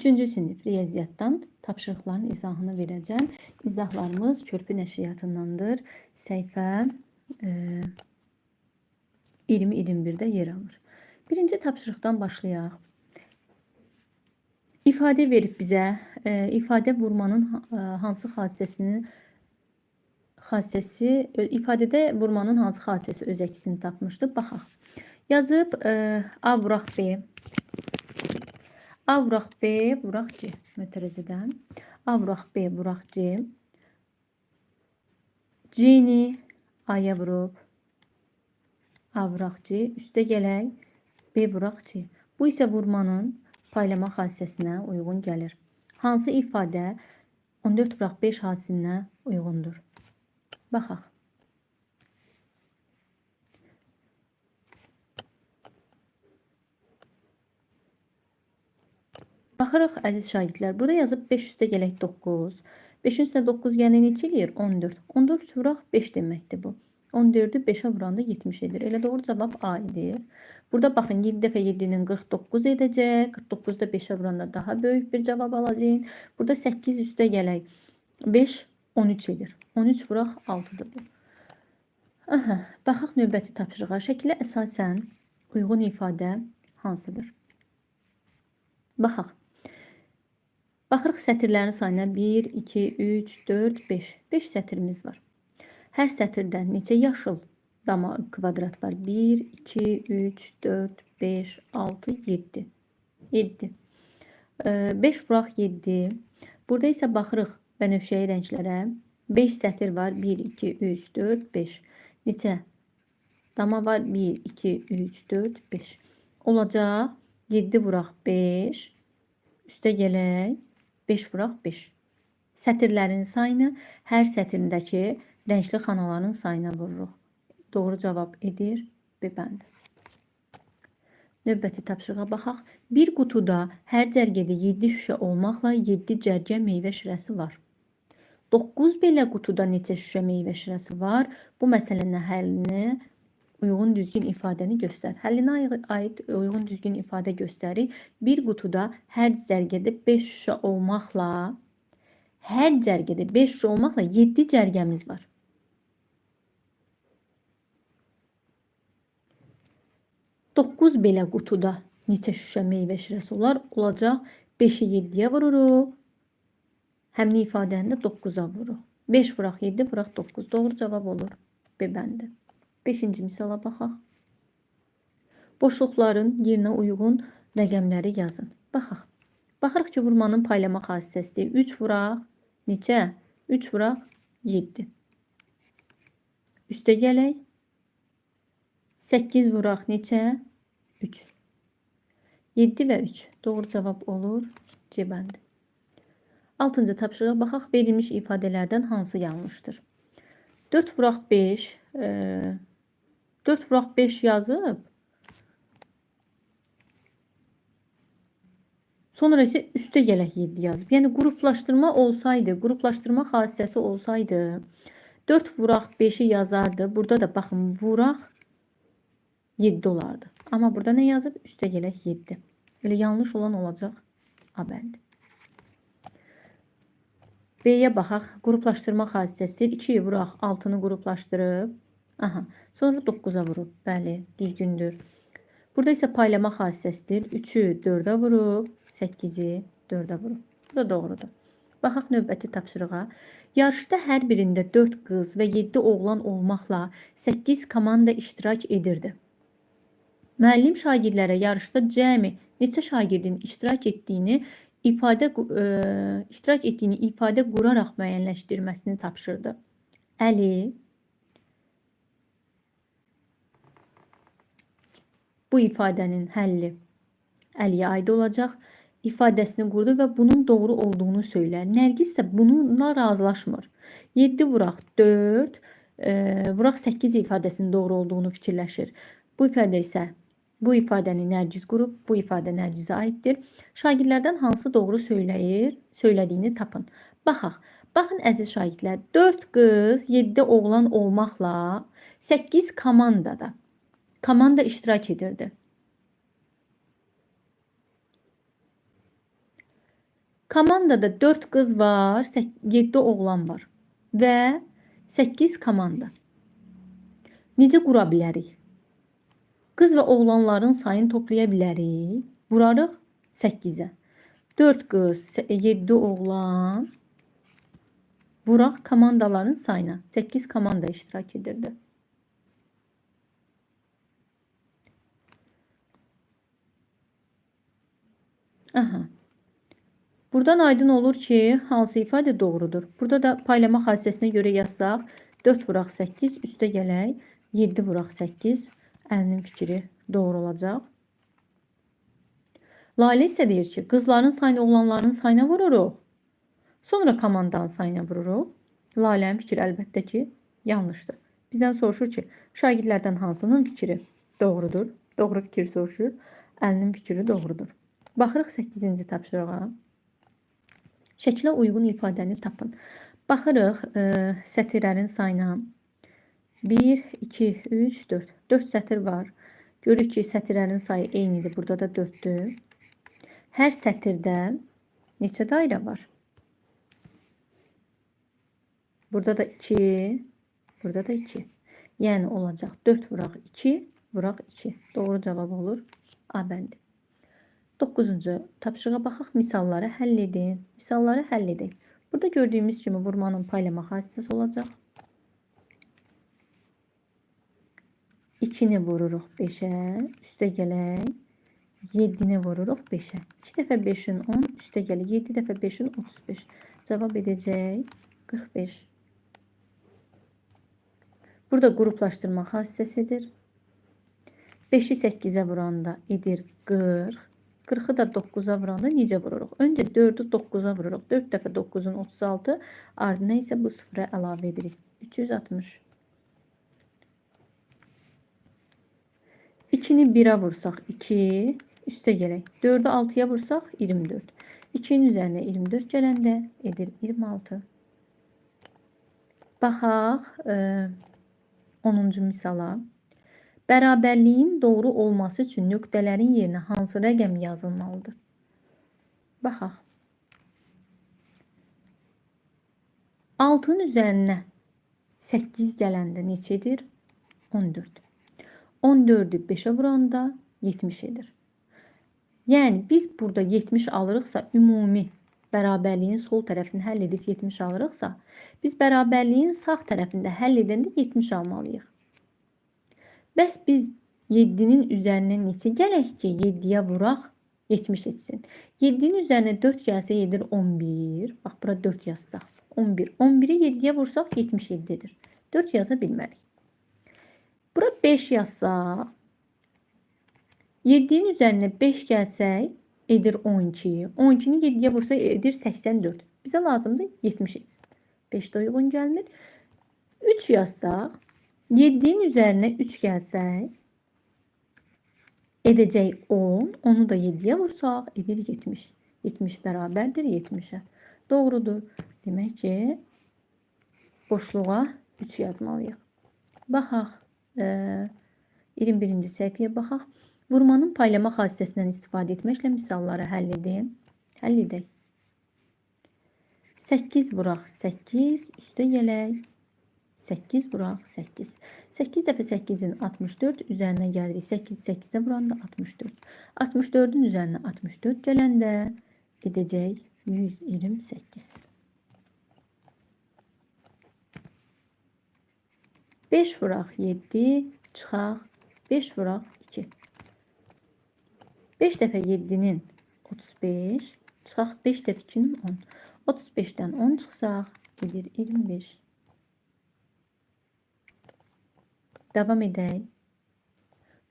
Üçüncü sinif riyaziyyatdan tapşırıqların izahını verəcəm. İzahlarımız Körpü nəşriyyatındandır. Səhifə 20-21-də yer alır. Birinci tapşırıqdan başlayaq. İfadə verib bizə, ifadə vurmanın hansı hadisəsinin xassəsi, ifadədə vurmanın hansı xassəsi öz əksini tapmışdı? Baxaq. Yazıb A vuraq B. A vuraq B, vuraq C. Mötərizədən. A vuraq B, vuraq C. C-ni A-ya vurub. A vuraq C. Üstə gələk. B vuraq C. Bu isə vurmanın paylama xassəsinə uyğun gəlir. Hansı ifadə 14 vuraq 5 hasilinə uyğundur? Baxaq. Baxırıq əziz şagirdlər. Burada yazıb 5 üstə gələk 9. 5-in üstünə 9 gələndə neçə eləyir? 14. 14 vuraq 5 deməkdir bu. 14-ü 5-ə vuranda 70 edir. Elə doğru cavab A edir. Burada baxın 7 dəfə 7-nin 49 edəcək. 49-da 5-ə vuranda daha böyük bir cavab alacağıq. Burada 8 üstə gələk 5 13 edir. 13 vuraq 6-dır bu. Aha, baxaq növbəti tapşırığa. Şəkilə əsasən uyğun ifadə hansıdır? Baxaq. Baxırıq sətirlərin sayına 1, 2, 3, 4, 5. 5 sətirimiz var. Hər sətirdə neçə yaşıl dama kvadrat var? 1, 2, 3, 4, 5, 6, 7. 7. 5 vuraq 7. Burada isə baxırıq bənövşəyi rənglərə. 5 sətir var. 1, 2, 3, 4, 5. Neçə dama var? 1, 2, 3, 4, 5. Olacaq 7 vuraq 5. Üstə gələk 5 vuraq 5. Sətirlərin sayını hər sətirindəki rəngli xanaların sayına vururuq. Doğru cavab edir B bəndi. Növbəti tapşırığa baxaq. Bir qutuda hər cərgədə 7 şüşə olmaqla 7 cərgə meyvə şirəsi var. 9 belə qutuda neçə şüşə meyvə şirəsi var? Bu məsələnin həllini uyğun düzgün ifadəni göstər. Həllinə aid uyğun düzgün ifadə göstərir. Bir qutuda hər cərgədə 5 şüşə olmaqla hər cərgədə 5 şüşə olmaqla 7 cərgəmiz var. 9 belə qutuda neçə şüşə meyvə şirəsi olar? Olacaq 5-i 7-yə vururuq. Həmin ifadəni də 9-a vururuq. 5 vuraq 7 vuraq 9. Doğru cavab olur B bəndi. 5-ci misala baxaq. Boşluqların yerinə uyğun rəqəmləri yazın. Baxaq. Baxırıq ki, vurmanın paylama xassəsidir. 3 vuraq neçə? 3 vuraq 7. Üstə gələk. 8 vuraq neçə? 3. 7 və 3. Doğru cavab olur C bəndi. 6-cı tapşırığa baxaq. Verilmiş ifadələrdən hansı yanlışdır? 4 vuraq 5, 4 vuraq 5 yazıb. Sonra isə üstə gələk 7 yazıb. Yəni qruplaşdırma olsaydı, qruplaşdırma xassəsi olsaydı 4 vuraq 5-i yazardı. Burada da baxın vuraq 7 olardı. Amma burada nə yazıb? Üstə gələk 7. Elə yanlış olan olacaq A bəndi. B-yə baxaq. Qruplaşdırma xassəsidir. 2-yi vuraq, 6-nı qruplaşdırıb. Aha. Sonra 9-a vurub. Bəli, düzgündür. Burada isə paylama xassəsidir. 3-ü 4-ə vurub, 8-i 4-ə vurub. Bu da doğrudur. Baxaq növbəti tapşırığa. Yarışda hər birində 4 qız və 7 oğlan olmaqla 8 komanda iştirak edirdi. Müəllim şagirdlərə yarışda cəmi neçə şagirdin iştirak etdiyini ifadə quraraq müəyyənləşdirməsini tapşırdı. Əli bu ifadənin həlli Əliyə aid olacaq. İfadəsini qurdu və bunun doğru olduğunu söylər. Nərgiz isə bununla razılaşmır. 7 vuraq 4, vuraq 8 ifadəsinin doğru olduğunu fikirləşir. Bu ifadə isə bu ifadəni Nərgiz qurub, bu ifadə Nərgizə aiddir. Şagirdlərdən hansı doğru söyləyir, söylədiyini tapın. Baxaq. Baxın əziz şagirdlər, 4 qız, 7 oğlan olmaqla 8 komandada komanda iştirak edirdi. Komandada 4 qız var, 7 oğlan var və 8 komanda. Necə qura bilərik? Qız və oğlanların sayını toplaya bilərik. Vurarıq 8-ə. 4 qız, 7 oğlan. Vuraq komandaların sayına. 8 komanda iştirak edirdi. Aha. Buradan aydın olur ki, hansı ifadə doğrudur. Burada da paylama xassəsinə görə yazsaq, 4 vuraq 8, üstə gələk, 7 vuraq 8. Əlinin fikri doğru olacaq. Lalə isə deyir ki, qızların sayını oğlanların sayına vururuq. Sonra komandanın sayına vururuq. Lalənin fikri əlbəttə ki, yanlışdır. Bizdən soruşur ki, şagirdlərdən hansının fikri doğrudur? Doğru fikir soruşur. Əlinin fikri doğrudur. Baxırıq 8-ci tapşırığa. Şəklə uyğun ifadəni tapın. Baxırıq sətirlərin sayına. 1, 2, 3, 4. 4 sətir var. Görürük ki, sətirlərin sayı eynidir. Burada da 4-dür. Hər sətirdə neçə dairə var? Burada da 2, burada da 2. Yəni olacaq 4 vuraq 2, vuraq 2. Doğru cavab olur A bəndi. 9-cu tapşırığa baxaq. Misalları həll edin. Misalları həll edək. Burada gördüyümüz kimi vurmanın paylama xassəsi olacaq. 2-ni vururuq 5-ə, üstə gələk. 7-ni vururuq 5-ə. 2 dəfə 5-in 10, üstə gələk. 7 dəfə 5-in 35. Cavab edəcək 45. Burada qruplaşdırma xassəsidir. 5-i 8-ə vuranda edir 40. 40-ı da 9-a vuranda necə vururuq? Öncə 4-ü 9-a vururuq. 4 dəfə 9-un 36, ardına isə bu sıfıra əlavə edirik. 360. 2-ni 1-ə vursaq 2, üstə gələk. 4-ü 6-ya vursaq 24. 2-nin üzərinə 24 gələndə edir 26. Baxaq 10-cu misala. Bərabərliyin doğru olması üçün nöqtələrin yerinə hansı rəqəm yazılmalıdır? Baxaq. 6-nın üzərinə 8 gələndə neçə edir? 14. 14-ü 5-ə vuranda 70 edir. Yəni biz burada 70 alırıqsa, ümumi bərabərliyin sol tərəfini həll edib 70 alırıqsa, biz bərabərliyin sağ tərəfində həll edəndə 70 almalıyıq. Bəs biz 7-nin üzərinə neçə gələk ki, 7-yə vuraq 70 etsin. 7-nin üzərinə 4 gəlsə edir 11. Bax, bura 4 yazsaq. 11. 11-i 7-yə vursaq 77 edir. 4 yaza bilmərik. Bura 5 yazsaq, 7-nin üzərinə 5 gəlsək edir 12. 12-ni 7-yə vursaq edir 84. Bizə lazımdır 70 etsin. 5 də uyğun gəlmir. 3 yazsaq, 7-nin üzərinə 3 gəlsək, edəcək 10. Onu da 7-yə vursaq, edir 70. 70 bərabərdir 70-ə. Doğrudur. Demək ki, boşluğa 3 yazmalıyıq. Baxaq. 21-ci səhifəyə baxaq. Vurmanın paylama xassəsindən istifadə etməklə misalları həll edin. Həll edək. 8 vuraq 8, üstə gələk. 8 vuraq 8. 8 dəfə 8-in 64, üzərinə gəlirik. 8 8-ə vuranda 64. 64-ün üzərinə 64 gələndə edəcək 128. 5 vuraq 7, çıxaq 5 vuraq 2. 5 dəfə 7-nin 35, çıxaq 5 dəfə 2-nin 10. 35-dən 10 çıxsaq edir 25. Davam edək.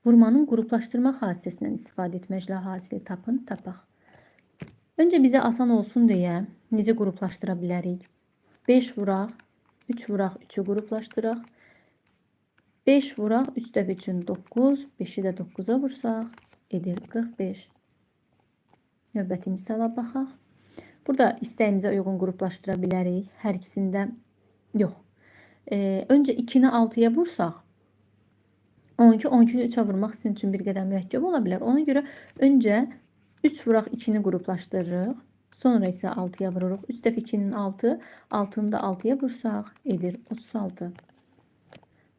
Vurmanın qruplaşdırma xassəsindən istifadə etməklə hasili tapın, tapaq. Öncə bizə asan olsun deyə necə qruplaşdıra bilərik? 5 vuraq, 3 vuraq, 3-ü qruplaşdıraq. 5 vuraq, 3 dəfə 3-ün 9, 5-i də 9-a vursaq, edir 45. Növbəti misala baxaq. Burada istəyimizə uyğun qruplaşdıra bilərik. Hər ikisində yox. Öncə 2-ni 6-ya vursaq, 12, 12-ni 3-ə vurmaq sizin üçün bir qədər mürəkkəb ola bilər. Ona görə öncə 3 vuraq 2-ni qruplaşdırırıq. Sonra isə 6-ya vururuq. 3 dəfə 2-nin 6, 6-nı da 6-ya vursaq edir 36.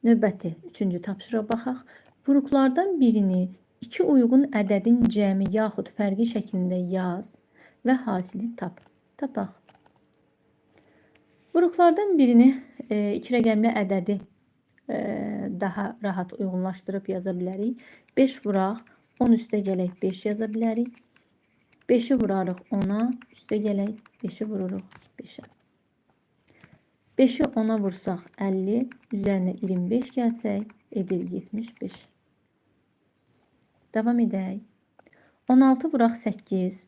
Növbəti 3-cü tapşırığa baxaq. Vuruqlardan birini 2 uyğun ədədin cəmi yaxud fərqi şəklində yaz və hasili tap. Tapaq. Vuruqlardan birini 2 rəqəmli ədədi daha rahat uyğunlaşdırıb yaza bilərik. 5 vuraq, 10 üstə gələk 5 yaza bilərik. 5-i vurarıq 10-a, üstə gələk 5-i vururuq 5-ə. 5-i 10-a vursaq 50, üzərinə 25 gəlsək edir 75. Davam edək. 16 vuraq 8.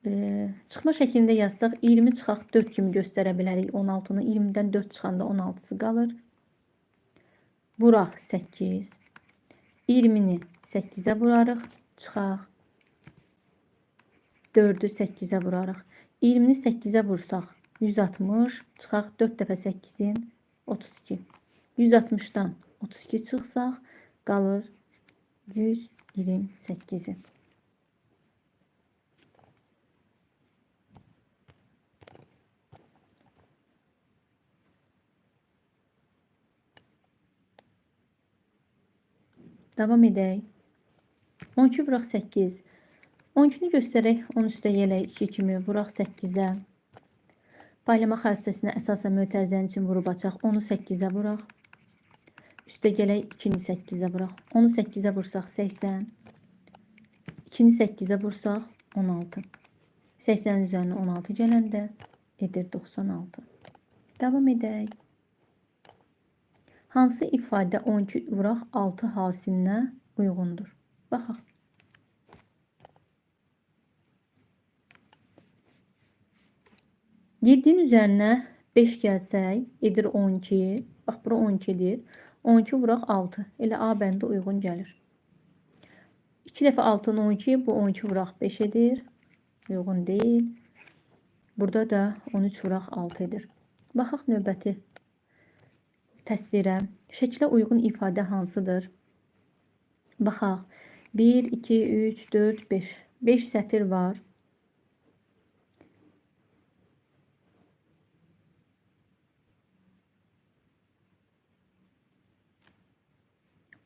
Çıxma şəklində yazsaq 20 çıxaq 4 kimi göstərə bilərik 16-nı. 20-dən 4 çıxanda 16-sı qalır. Vuraq 8. 20-ni 8-ə vurarıq. Çıxaq. 4-ü 8-ə vurarıq. 20-ni 8-ə vursaq 160, çıxaq 4 dəfə 8-in 32. 160-dan 32 çıxsaq qalır 128-i. Davam edək. 12 vuraq 8. 12-ni göstərək, 10 üstə gələk 2 kimi, vuraq 8-ə. Paylama xassəsinə əsasən mötərizənin üçün vurub açaq. 10-u 8-ə vuraq. Üstə gələk 2-ni 8-ə vuraq. 10-u 8-ə vursaq 80. 2-ni 8-ə vursaq 16. 80-in üzərinə 16 gələndə edir 96. Davam edək. Hansı ifadə 12 vuraq 6 hasilinə uyğundur? Baxaq. 7-nin üzərinə 5 gəlsək, edir 12. Bax, bura 12 edir. 12 vuraq 6. Elə A bəndi uyğun gəlir. 2 dəfə 6-nın 12, bu 12 vuraq 5 edir. Uyğun deyil. Burada da 13 vuraq 6 edir. Baxaq növbəti təsvirə. Şəklə uyğun ifadə hansıdır? Baxaq. 1, 2, 3, 4, 5. 5 sətir var.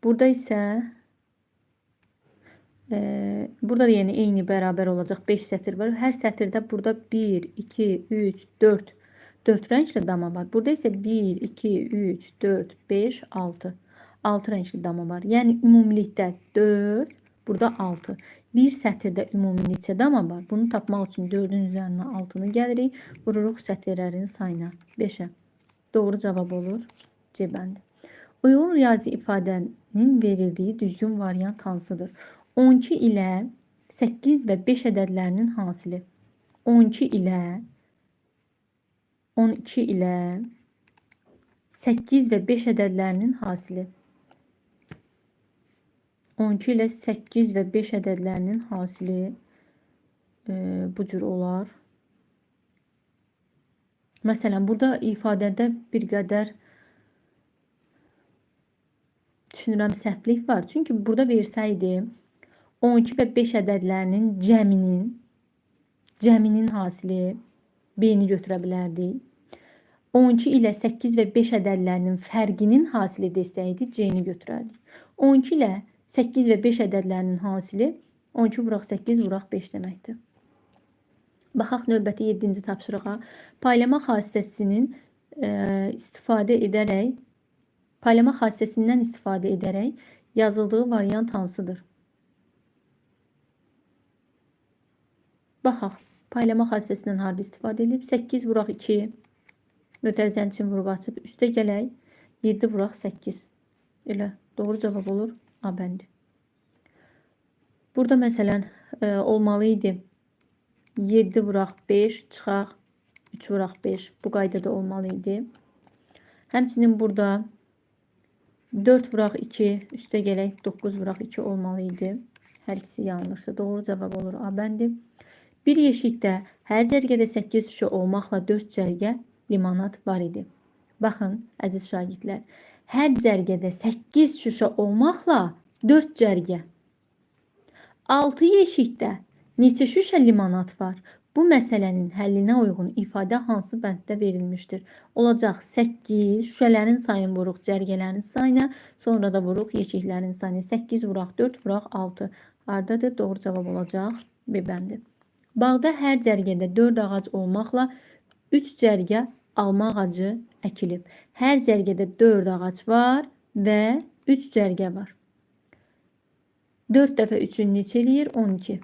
Burada isə burada da yəni eyni bərabər olacaq 5 sətir var. Hər sətirdə burada 1, 2, 3, 4, 4 rəngli dama var. Burada isə 1, 2, 3, 4, 5, 6. 6 rəngli dama var. Yəni ümumilikdə 4, burada 6. Bir sətirdə ümumi neçə dama var? Bunu tapmaq üçün 4-ün üzərinə 6-nı gəlirik. Vururuq sətirlərin sayına 5-ə. Doğru cavab olur C bəndi. Uyğun riyazi ifadənin verildiyi düzgün variant hansıdır? 12 ilə 8 və 5 ədədlərinin hasili. 12 ilə 12 ilə 8 və 5 ədədlərinin hasili. 12 ilə 8 və 5 ədədlərinin hasili bu cür olar. Məsələn, burada ifadədə bir qədər düşünürəm səhvlik var. Çünki burada versəydi 12 və 5 ədədlərinin cəminin hasili B-ni götürə bilərdik. 12 ilə 8 və 5 ədədlərinin fərqinin hasili desəydi C-ni götürərdik. 12 ilə 8 və 5 ədədlərinin hasili 12 vuraq 8 vuraq 5 deməkdir. Baxaq növbəti 7-ci tapşırığa. Paylama xassəsinin istifadə edərək paylama xassəsindən istifadə edərək yazıldığı variant hansıdır? Baxaq. Paylama xassəsindən harda istifadə edilib? 8 vuraq 2. Mötərizənin üçün vurub açıb. Üstə gələk. 7 vuraq 8. Elə doğru cavab olur A bəndi. Burada məsələn olmalı idi. 7 vuraq 5 çıxaq 3 vuraq 5. Bu qaydada olmalı idi. Həmçinin burada 4 vuraq 2 üstə gələk 9 vuraq 2 olmalı idi. Hər ikisi yanlışdır. Doğru cavab olur A bəndi. Bir yeşikdə hər cərgədə 8 şüşə olmaqla 4 cərgə limonad var idi. Baxın, əziz şagirdlər, hər cərgədə 8 şüşə olmaqla 4 cərgə. 6 yeşikdə Neçə şüşə limonad var? Bu məsələnin həllinə uyğun ifadə hansı bənddə verilmişdir? Olacaq 8, şüşələrin sayını vuruq cərgələrin sayına, sonra da vuruq yeşiklərin sayına. 8 vuraq 4 vuraq 6. Hardadır? Doğru cavab olacaq B bəndi. Bağda hər cərgədə 4 ağac olmaqla 3 cərgə alma ağacı əkilib. Hər cərgədə 4 ağac var və 3 cərgə var. 4 dəfə 3-ün neçə eləyir? 12.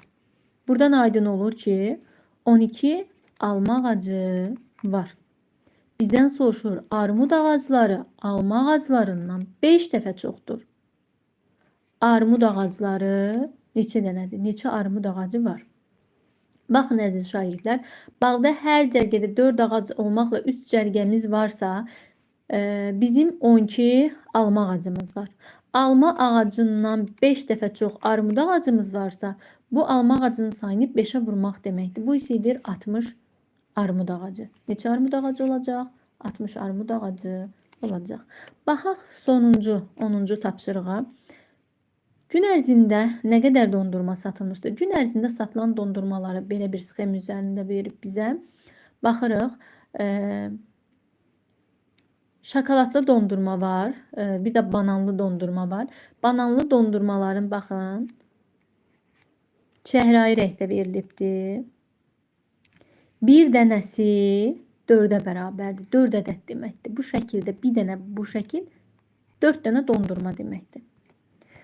Buradan aydın olur ki, 12 alma ağacı var. Bizdən soruşur, armud ağacları alma ağaclarından 5 dəfə çoxdur. Armud ağacları neçə dənədir? Neçə armud ağacı var? Baxın əziz şagirdlər, bağda hər cərgədə 4 ağac olmaqla 3 cərgəmiz varsa, bizim 12 alma ağacımız var. Alma ağacından 5 dəfə çox armud ağacımız varsa, bu alma ağacının sayını 5-ə vurmaq deməkdir. Bu isə edir 60 armud ağacı. Neçə armud ağacı olacaq? 60 armud ağacı olacaq. Baxaq sonuncu, 10-cu tapşırığa. Gün ərzində nə qədər dondurma satılmışdır? Gün ərzində satılan dondurmaları belə bir sxem üzərində verib bizə. Baxırıq. Şokoladlı dondurma var. Bir də bananlı dondurma var. Bananlı dondurmaların baxın çəhrayı rəngdə verilibdir. Bir dənəsi 4-ə bərabərdir. 4 ədəd deməkdir. Bu şəkildə bir dənə bu şəkil 4 dənə dondurma deməkdir.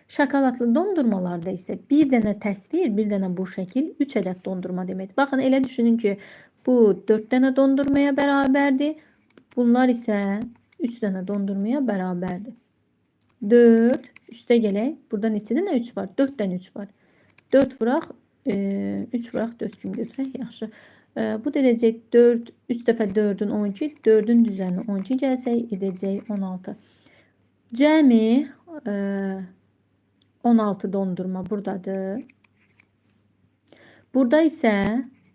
Şokoladlı dondurmalarda isə bir dənə təsvir, bir dənə bu şəkil 3 ədəd dondurma deməkdir. Baxın elə düşünün ki, bu 4 dənə dondurmaya bərabərdir. Bunlar isə 3 dənə dondurmaya bərabərdir. 4 üstə gələk. Burada neçə dənə 3 var? 4 dənə 3 var. 4 vuraq, 3 vuraq 4 kimi götürək. Yaxşı. Bu da edəcək 4, 3 dəfə 4-ün 12, 4-ün üzərinə 12 gəlsək edəcək 16. Cəmi 16 dondurma buradadır. Burada isə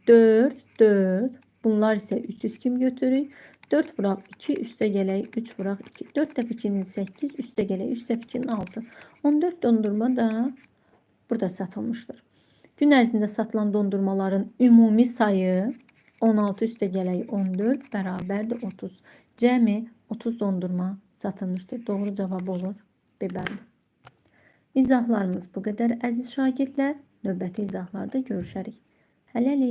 4, 4. Bunlar isə 300 kim götürürük. 4 vuraq 2 üstə gələk 3 vuraq 2. 4 dəfə 2-nin 8 üstə gələk 3 dəfə 2-nin 6. 14 dondurma da burada satılmışdır. Gün ərzində satılan dondurmaların ümumi sayı 16 üstə gələk 14 bərabərdir 30. Cəmi 30 dondurma satılmışdır. Doğru cavab olur B bəndi. İzahlarımız bu qədər əziz şagirdlər. Növbəti izahlarda görüşərik. Hələlik.